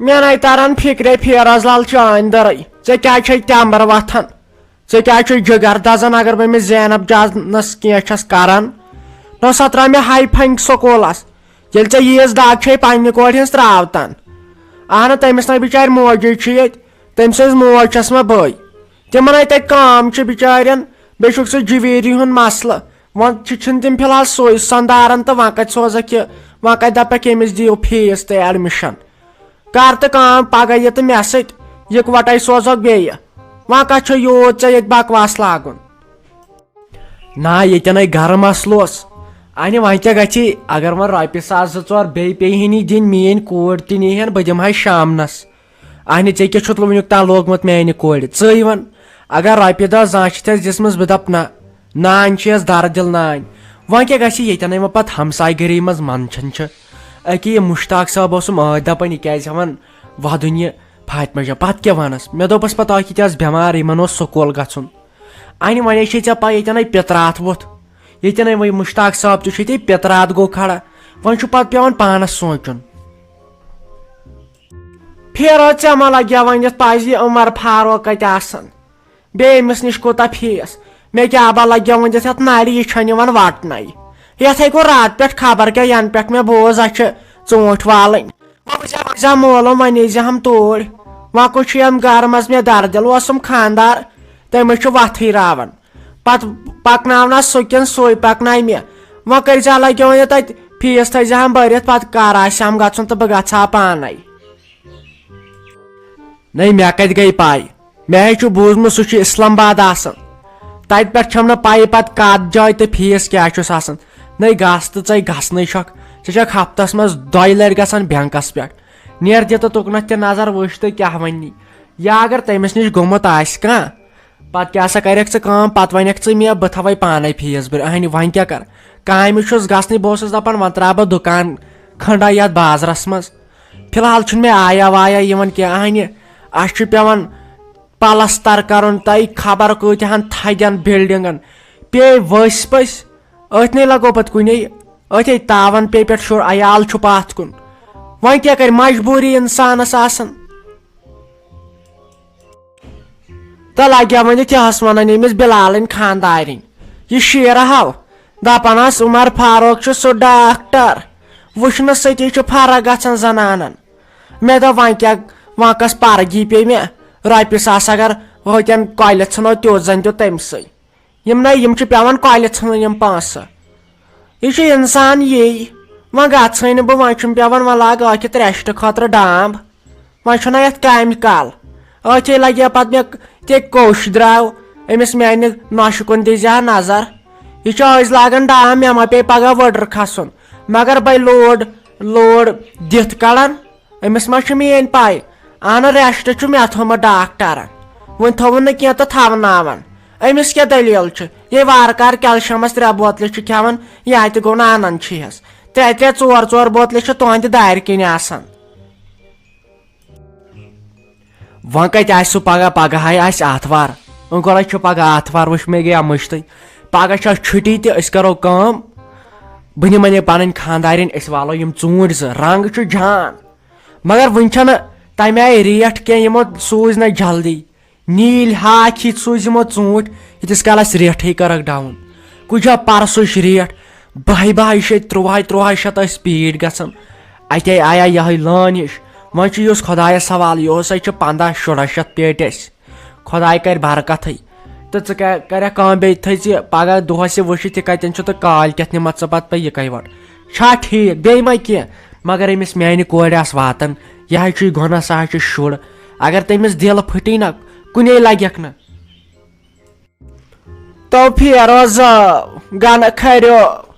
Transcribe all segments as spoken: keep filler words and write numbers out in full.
مےٚ نَے تران فِکرے فیروز لال چٲنۍ دٔرٕے۔ ژےٚ کیٛازِ چھے تٮ۪مبر وۄتھان؟ ژےٚ کیٛازِ چھُے جگر دزان اگر بہٕ أمِس زینب جانس کینٛہہ چھَس کران؟ نہ سۄ ترٛاو مےٚ ہاے فنگ سکوٗلس۔ ییٚلہِ ژےٚ ییٖژ دگ چھے پننہِ کورِ ہٕنٛز ترٛاو تن۔ اہنہٕ تٔمِس نَے بِچارِ موجی چھِ ییٚتہِ، تٔمۍ سٕنٛز موج چھَس مےٚ بٔے۔ تِمن ہے تَتہِ کٲم چھِ بِچارٮ۪ن، بیٚیہِ چھُکھ ژٕ جُویری ہُنٛد مسلہٕ۔ وۄنۍ چھِ، چھِنہٕ تِم فی الحال سُے سۄندارن تہٕ وۄنۍ کَتہِ سوزکھ یہِ، وۄنۍ کَتہِ دَپکھ ییٚمِس دِیِو فیٖس تہٕ ایڈمِشن۔ کر تہٕ کٲم، پگاہ یہِ تہٕ مےٚ سۭتۍ یِکوَٹَے سوزکھ بیٚیہِ۔ وۄنۍ کَتھ چھُ یوٗت ژےٚ ییٚتہِ بکواس لاگُن؟ نہ، ییٚتٮ۪ن ہے گرٕ مسلہٕ اوس۔ اَنہِ وۄنۍ کیٛاہ گژھِ، اگر وۄنۍ رۄپیہِ ساس زٕ ژور بیٚیہِ پیٚیہِ ہن یہِ دِنۍ، میٛٲنۍ کوٗر تہِ نی ہن، بہٕ دِمہٕ ہا شامنس۔ اہنہِ، ژےٚ کیٛاہ چھُتھ وٕنیُک تام لوگمُت میانہِ کورِ؟ ژٕے وَن، اگر رۄپیہِ دَہ زانٛہہ چھِ تَس دِژمٕژ، بہٕ دَپہٕ نہ، نانۍ چھِ یَس دَردِل نانۍ۔ وۄنۍ کیٛاہ گژھِ ییٚتٮ۪ن وۄنۍ پَتہٕ ہمسایہِ گٔری منٛز منٛدچھان چھِ؟ أکے یہِ مُشتاق صٲب اوسُم ٲدۍ دَپان، یہِ کیٛازِ ہٮ۪وان وَدُن یہِ فاطمہ جان؟ پَتہٕ کیٛاہ وَنَس؟ مےٚ دوٚپُس پَتہٕ، اَکھ یہِ تہِ ٲس بٮ۪مار، یِمَن اوس سکوٗل گژھُن۔ اَنہِ وۄنۍ چھے ژےٚ پَے، ییٚتٮ۪ن ہے پِتراتھ ووٚتھ، ییٚتٮ۪ن ہے وۄنۍ مُشتاق صٲب تہِ چھُ ییٚتے، پِتراتھ گوٚو کھڑا۔ وۄنۍ چھُ پَتہٕ پٮ۪وان پانَس سونٛچُن۔ پھیرو، ژےٚ ما لگہِ وۄنۍ یتھ پزِ یہِ عمر فاروق کتہِ آسان؟ بیٚیہِ أمِس نِش کوٗتاہ فیٖس؟ مےٚ کیٛاہ با لگہِ وۄنۍ یتھ، یتھ نرِ، یہِ چھنہٕ یِوان وٹنَے۔ یتھ ہے گوٚو راتہٕ پٮ۪ٹھ خبر کیٛاہ، ینہٕ پٮ۪ٹھ مےٚ بوز، اسہِ چھِ ژوٗنٛٹھۍ والٕنۍ۔ وۄنۍ وٕچھا، وۄنۍ وٕچھا مولوم، وۄنۍ یی زِ ہم توٗرۍ۔ وۄنۍ کُس چھُ یِم گرٕ منٛز مےٚ دردِل؟ اوسُم خاندار، تٔمِس چھُ وتھٕے راوان۔ پتہٕ پکناونس سُہ کِنہٕ سُے پکنایہِ مےٚ؟ وۄنۍ کٔرۍ زِ لگیو وۄنۍ تتہِ فیٖس تھٲے زِ ہم بٔرِتھ، پتہٕ کر آسہِ ہم گژھُن تہٕ بہٕ گژھٕ ہا پانے۔ نَے، مےٚ کتہِ گٔے پَے؟ مےٚ ہے چھُ بوٗزمُت سُہ چھُ اسلام آباد آسان۔ تتہِ پٮ۪ٹھ چھَم نہٕ پَیی پتہٕ کتھ جایہِ تہٕ فیٖس کیٛاہ چھُس آسان۔ نَے، گژھ تہٕ ژَے گژھنٕے چھَکھ۔ ژٕ چھَکھ ہفتس منٛز دۄیہِ لٹہِ گژھان بینکس پٮ۪ٹھ۔ نیر دِ تہٕ تُکنتھ تہِ نظر، وٕچھ تہٕ کیٛاہ وَنہِ۔ یا اگر تٔمِس نِش گوٚمُت آسہِ کانٛہہ، پتہٕ کیٛاہ سا کرکھ ژٕ کٲم، پتہٕ ونکھ ژٕ مےٚ بہٕ تھاوے پانے فیٖس بٔرِتھ۔ اہنہِ، وۄنۍ کیٛاہ کر؟ کامہِ چھُس گژھنٕے، بہٕ اوسُس دپان وۄنۍ ترٛاو بہٕ دُکان کھنڈا یتھ بازرس منٛز۔ فی الحال چھُنہٕ مےٚ آیا وایا یِوان کینٛہہ۔ اہنہِ، اسہِ چھُ پٮ۪وان پلستر کرُن تہٕ خبر کۭتیاہن تھدٮ۪ن بلڈنگن۔ پیٚیہِ ؤسۍ پٔسۍ، أتھۍ نے لگو پتہٕ کُنے، أتھۍ تاون پیٚیہِ پٮ۪ٹھ شُر عیال چھُ پتھ کُن۔ وۄنۍ کیٛاہ کرِ، مجبوٗری انسانس آسان۔ تہٕ لگیا وۄنۍ تہِ ٲس ونان أمِس بلالٕنۍ خاندارِنۍ، یہِ شیرٕ ہاو، دپان ٲس عمر فاروق چھُ سُہ ڈاکٹر، وٕچھنہٕ سۭتی چھُ فرق گژھان زنانن۔ مےٚ دوٚپ وۄنۍ کیٛاہ، وۄنۍ کۄس پرگی پیٚیہِ مےٚ، رۄپیہِ ساس اگر ہوتٮ۪ن کۄلہِ ژھٕنو تیُتھ زن دیُت تٔمۍ سٕے۔ یِم نَے، یِم چھِ پٮ۪وان کۄلہِ ژھٕنٕنۍ یِم پونٛسہٕ۔ یہِ چھُ اِنسان یی۔ وۄنۍ گژھٕے نہٕ بہٕ، وۄنۍ چھُم پٮ۪وان وۄنۍ لاگہٕ ٲکھِتھ ریشٹہٕ خٲطرٕ ڈام۔ وۄنۍ چھُنہ یَتھ کامہِ کَل۔ أتھے لَگہِ ہا پَتہٕ مےٚ تہِ کوٚش درٛاو أمِس میٛانہِ نۄشہِ کُن، دِژ ہا نظر۔ یہِ چھُ أزۍ لاگان ڈام، مےٚ ما پیٚیہِ پَگاہ ؤڈٕر کھَسُن۔ مگر بَے لوڈ، لوڈ دِتھ کَڑان۔ أمِس ما چھِ میٛٲنۍ پَے؟ اہنہٕ، ریسٹ چھُ مےٚ تھوٚمُت ڈاکٹرن۔ وۄنۍ تھوٚوُن نہٕ کینٛہہ تہٕ تھاوناوان۔ أمِس کیٛاہ دٔلیٖل چھِ؟ یے وارٕ کارٕ کیلشمس ترٛےٚ بوتلہِ چھُ کھٮ۪وان، یا تہِ گوٚو نہٕ انان چھِہس۔ ترٛےٚ ترٛےٚ ژور ژور بوتلہِ چھِ تُہنٛدِ دارِ کِنۍ آسان۔ وۄنۍ کتہِ آسہِ سُہ پگاہ؟ پگاہ ہاے آسہِ آتھوار۔ وۄنۍ گۄڈے چھُ پگاہ آتھوار، وٕچھ مےٚ گٔیہ مٔشتٕے۔ پگاہ چھِ اَسہِ چھُٹی تہِ، أسۍ کرو کٲم۔ بہٕ نِمن یہِ پنٕنۍ خانٛدارِنۍ، أسۍ والو یِم ژوٗنٛٹھۍ زٕ، رنٛگ چھُ جان۔ مگر وٕنہِ چھنہٕ تمہِ آیہِ ریٹ کینٛہہ، یِمو سوٗزۍ نہٕ جلدی۔ نیٖلۍ ہاکھ ہی سوٗزۍ یِمو ژوٗنٛٹھۍ، ییٖتِس کالس ریٹھٕے کٔرٕکھ ڈاوُن۔ کُجا پرسٕچ ریٹ، بہہِ بہہِ شیٚتھ، ترٛوہے ترٛوہے شیٚتھ ٲسۍ پیٖٹۍ گژھان۔ اتے آیا یہے لٲن ہِش۔ وۄنۍ چھُ یُس خۄدایس حوالہٕ، یہِ اوس، اَتہِ چھِ پنٛداہ شُراہ شیٚتھ پیٹہِ اَسہِ۔ خۄداے کرِ برکتھٕے۔ تہٕ ژٕ کر-، کرکھ کٲم، بیٚیہِ تھٲے زِ پگاہ دۄہس یہِ وٕچھِتھ یہِ کتٮ۪ن چھُ، تہٕ کالۍ کٮ۪تھ نِمتھ ژٕ پتہٕ پے یہِ کَے وَٹ۔ چھا ٹھیٖک؟ بیٚیہِ ما کینٛہہ؟ مگر أمِس میانہِ کورِ آس واتان، یہِ حظ چھُے گۄناہ، سُہ حظ چھُ شُر۔ اگر تٔمِس دِل پھٕٹی نہ، کُنے لگٮ۪کھ نہٕ۔ تو فیروز گنہٕ کھریو،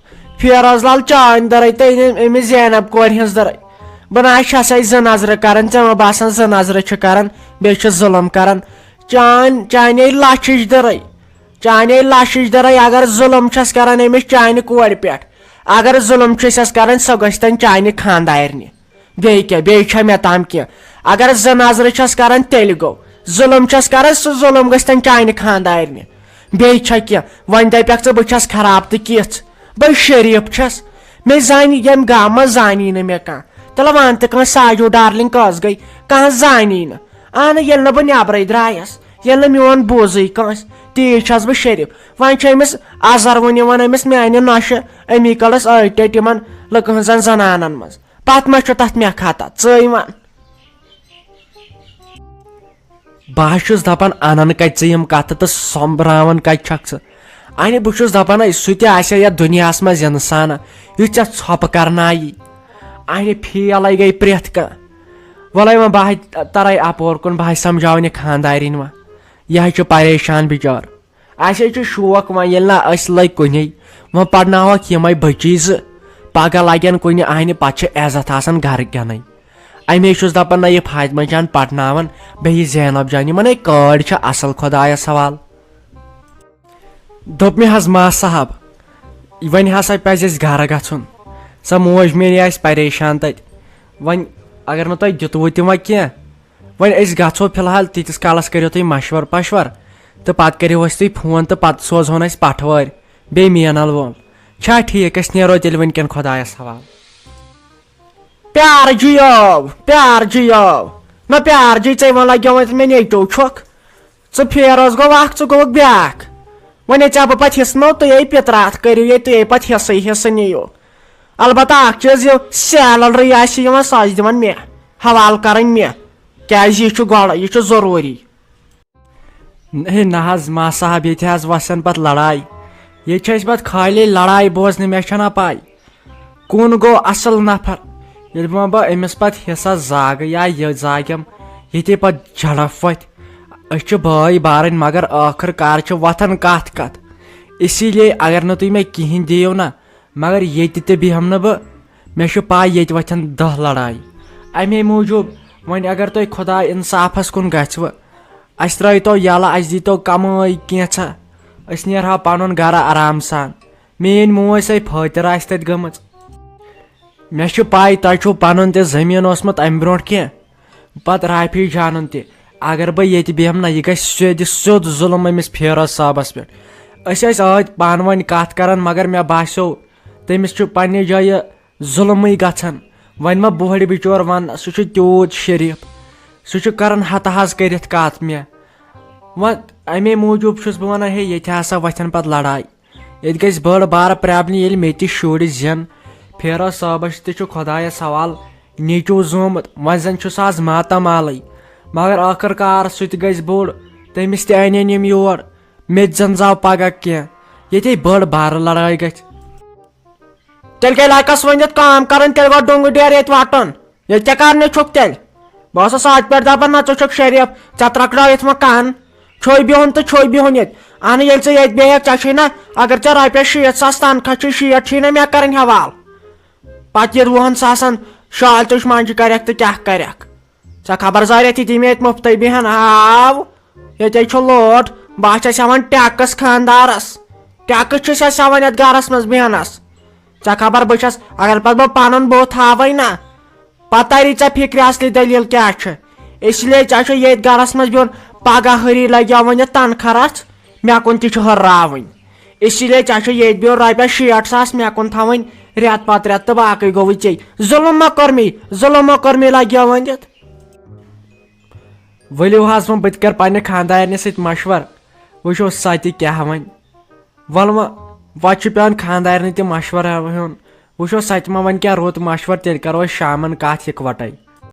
فیروز لال چانۍ دٔرے تہٕ أمۍ، أمِس زینب کورِ ہٕنٛز دٔرے۔ بہٕ نہ حظ چھسے زٕ نظرٕ کران، ژےٚ ما باسان زٕ نظرٕ چھِ کران، بیٚیہِ چھِ ظُلم کران۔ چانۍ، چانے لچھِچ دٔرے، چانے لچھِچ دٔرے، اگر ظُلم چھس کران أمِس چانہِ کورِ پٮ۪ٹھ، اگر ظُلم چھُسس کران، سۄ گژھِ تن چانہِ خاندارنہِ۔ بیٚیہِ کیٛاہ؟ بیٚیہِ چھا مےٚ تام کینٛہہ؟ اگر زٕ نظرٕ چھَس کران، تیٚلہِ گوٚو۔ ظُلُم چھَس کران، سُہ ظُلُم گژھِ تن چانہِ خاندارنہِ۔ بیٚیہِ چھا کینٛہہ؟ وۄنۍ دَپٮ۪کھ ژٕ، بہٕ چھَس خراب تہٕ کِژھ؟ بہٕ شریٖف چھَس۔ مےٚ زانہِ ییٚمہِ گامہٕ منٛز زانی نہٕ مےٚ کانٛہہ۔ تیٚلہِ وَن تہِ کٲنٛسہِ، ساجو ڈارلِنٛگ کٲژ گٔے؟ کانٛہہ زانی نہٕ۔ اہنہٕ، ییٚلہِ نہٕ بہٕ نٮ۪برٕے درٛایس، ییٚلہِ نہٕ میون بوزٕے کٲنٛسہِ، تیٖژ چھَس بہٕ شریٖف۔ وۄنۍ چھُ أمِس اظہر وُنہِ یِوان أمِس میانہِ نۄشہِ، أمی کٔڑٕس ٲٹۍ ٹٔٹۍ یِمن لُکہٕ ہٕنٛزن زنانن منٛز۔ پتہٕ ما چھُ تتھ مےٚ خطا؟ ژٕے وَن۔ بہٕ حظ چھُس دَپان، اَنان کَتہِ ژٕ یِم کَتھٕ تہٕ سۄمبراوان کَتہِ چھَکھ ژٕ؟ اَنہِ بہٕ چھُس دَپان، ہے، سُہ تہِ آسہِ ہا یَتھ دُنیاہَس منٛز اِنسان، یُس ژےٚ ژھۄپہٕ کَرنایہِ۔ اَنہِ فیلَے گٔے پرٛٮ۪تھ کانٛہہ۔ وَلَے وۄنۍ بہٕ حظ تَرَے اَپور کُن، بہٕ حظ سَمجھاوَن یہِ خانٛدارِنۍ وۄنۍ۔ یہِ حظ چھُ پریشان بِچٲر۔ اَسہِ حظ چھُ شوق وۄنۍ، ییٚلہِ نہٕ أسۍ لٔگۍ کُنے، وۄنۍ پَرناوہوکھ یِمَے بٔچی زٕ، پَگاہ لَگن کُنہِ اَنہِ، پَتہٕ چھِ عزت آسان گَرٕ کٮ۪نَے۔ اَمے چھُس دَپان، نہ، یہِ فاطمہ جان پَرناوان، بیٚیہِ یہِ زینب جان، یِمَن ہے کٲڑۍ چھِ اَصٕل، خۄدایَس حوال۔ دوٚپ مےٚ حظ، ما صاحب، وۄنۍ ہسا پَزِ اَسہِ گَرٕ گژھُن۔ سۄ موج میٛٲنۍ آسہِ پریشان تَتہِ۔ وۄنۍ اگر نہٕ تۄہہِ دیُتوُ تہِ وۄنۍ کینٛہہ، وۄنۍ أسۍ گژھو فی الحال، تیٖتِس کالَس کٔرِو تُہۍ مَشوَر پَشوَر، تہٕ پَتہٕ کٔرِو اَسہِ تُہۍ فون، تہٕ پَتہٕ سوزہون أسۍ پَٹھوٲرۍ بیٚیہِ مینَل وول۔ چھا ٹھیٖک؟ أسۍ نیرو تیٚلہِ وٕنکٮ۪ن خۄدایَس حوال۔ پیار جی آو، پیار جی آو۔ نہ پیار جی، ژےٚ وۄنۍ لگیومُت مےٚ نیٚچو چھۄکھ۔ ژٕ پھیرس گوٚو اکھ، ژٕ گوٚوُکھ بیٛاکھ۔ وۄنۍ ژےٚ بہٕ پتہٕ حصہٕ نو، تُہۍ ہے پِتراتھ کٔرِو یے، تُہۍ ہے پتہٕ حصہٕ حصہٕ نِیِو۔ البتہ اکھ چیٖز، یہِ سیلری آسہِ یِوان، سۄ آسہِ دِوان مےٚ، حوالہٕ کرٕنۍ مےٚ، کیازِ یہِ چھُ گۄڈٕ، یہِ چھُ ضروٗری۔ ہے نہ حظ، ما صاحب، ییٚتہِ حظ وَسن پَتہٕ لڑایہِ۔ ییٚتہِ چھِ اَسہِ پَتہٕ خٲلی لڑایہِ بوزنہِ، مےٚ چھَنہ پَے کُن گوٚو اَصٕل نفر۔ ییٚلہِ وۄنۍ بہٕ أمِس پَتہٕ حِصَس زاگہٕ یا یہِ زاگٮ۪م، ییٚتے پَتہٕ جھڑپ وۄتھِ۔ أسۍ چھِ بٲے بارٕنۍ، مگر ٲخٕر کار چھِ وۄتھان کَتھ کَتھ۔ اسی لیے اگر نہٕ تُہۍ مےٚ کِہیٖنۍ دِیِو نہ، مگر ییٚتہِ تہِ بیٚہم نہٕ بہٕ، مےٚ چھُ پَے ییٚتہِ وۄتھن دَہ لڑایہِ۔ اَمے موٗجوٗب وۄنۍ اگر تۄہہِ خۄداے اِنصافَس کُن گژھِوٕ، اَسہِ ترٛٲیتو یَلہٕ، اَسہِ دیٖتو کَمٲے کینٛژھا، أسۍ نیرہاو پَنُن گَرٕ آرام سان۔ میٛٲنۍ موج سۄے فٲطر آسہِ تَتہِ گٔمٕژ۔ مےٚ چھُ پَے تۄہہِ چھُو پَنُن تہِ زٔمیٖن اوسمُت اَمہِ برونٛٹھ کینٛہہ، پتہٕ رافی جانُن تہِ۔ اگر بہٕ ییٚتہِ بیٚہمہٕ نہ، یہِ گژھِ سیوٚدِ سیوٚد ظُلم أمِس فیروز صٲبس پٮ۪ٹھ۔ أسۍ ٲسۍ ٲدۍ پانہٕ ؤنۍ کتھ کران، مگر مےٚ باسیو تٔمِس چھُ پننہِ جایہِ ظُلمٕے گژھان۔ وۄنۍ ما بوہڑِ بچور ونہٕ، سُہ چھُ تیوٗت شریٖف، سُہ چھُ کران ہتہٕ حظ کٔرِتھ کتھ مےٚ۔ وۄنۍ امے موٗجوٗب چھُس بہٕ ونان، ہے، ییٚتہِ ہسا وۄتھن پتہٕ لڑاے۔ ییٚتہِ گژھِ بٔڑ بار پرابلم، ییٚلہِ مےٚ تہِ شُرۍ زٮ۪ن۔ فیروز صٲبس تہِ چھُ خۄدایس حوال نیٚچو زومُت، وۄنۍ زن چھُ سُہ آز ماتامالٕے، مگر ٲخٕر کار سُہ تہِ گژھِ بوٚڑ، تٔمِس تہِ انن یِم یور، مےٚ تہِ زن زاو پگاہ کینٛہہ، ییٚتے بٔڑ بار لڑٲے گژھِ۔ تیٚلہِ گٔے لگس ؤنِتھ کٲم کرٕنۍ، تیٚلہِ گوٚو ڈوٚنگہٕ ڈیر ییٚتہِ وٹُن۔ ییٚتہِ کیٛاہ کرنہِ چھُکھ تیٚلہِ؟ بہٕ اوسُس اتھ پٮ۪ٹھ دپان، نہ، ژٕ چھُکھ شریف، ژےٚ ترٛکھناو یتھ منٛز کن۔ چھوے بِہُن تہٕ چھوے بِہُن ییٚتہِ۔ اہنہٕ، ییٚلہِ ژٕ ییٚتہِ بیٚہکھ، ژےٚ چھُے نہ، اگر ژےٚ رۄپیس شیٖتھ ساس تنخواہ چھُے، شیٹھ چھُے نہ مےٚ کرٕنۍ حوالہٕ۔ پتہٕ ییٚلہِ وُہن ساسن شال تُج منٛجہِ کرکھ تہٕ کیٛاہ کرکھ؟ ژےٚ خبر زاریا تہِ دی مےٚ ییٚتہِ مُفتٕے بیہن۔ آو، ییٚتے چھُ لوڈ، بہٕ ہا چھَس ہٮ۪وان ٹیکس خاندارس۔ ٹیکس چھُس ہٮ۪س ہٮ۪وان یتھ گرس منٛز بیہنس۔ ژےٚ خبر بہٕ چھَس، اگر پتہٕ بہٕ پنُن بُتھ ہاوے نا، پتہٕ تری ژےٚ فکرِ اصلی دٔلیٖل کیٛاہ چھِ۔ اس لیے ژےٚ چھُ ییٚتھۍ گرس منٛز بِہُن، پگاہ ہٕری لگیو وۄنۍ یہِ تنخواہ رژھ، مےٚ کُن تہِ چھُ ہُراوٕنۍ۔ اس لیے ژےٚ چھُ ییٚتہِ بِہُن رۄپیس شیٹھ ساس مےٚ کُن تھاوٕنۍ رٮ۪تھ پتہٕ رٮ۪تھ، تہٕ باقٕے گوٚوُے ژےٚ۔ ظُلُم مہ کوٚر مے، ظُلُم مہ کوٚر مے لگیو وۄنۍ یتھ۔ ؤلِو حظ وۄنۍ بہٕ تہِ کرٕ پننہِ خانٛدارنہِ سۭتۍ مشورٕ، وٕچھو سۄ تہِ کیٛاہ وَنہِ۔ وَلہٕ وۄنۍ، وۄنۍ چھُ پٮ۪وان خانٛدارنہِ تہِ مشورٕ ہیوٚن۔ وٕچھو سۄ تہِ ما وَنہِ کینٛہہ رُت مشورٕ، تیٚلہِ کرو أسۍ شامَن کَتھ یِکوَٹَے۔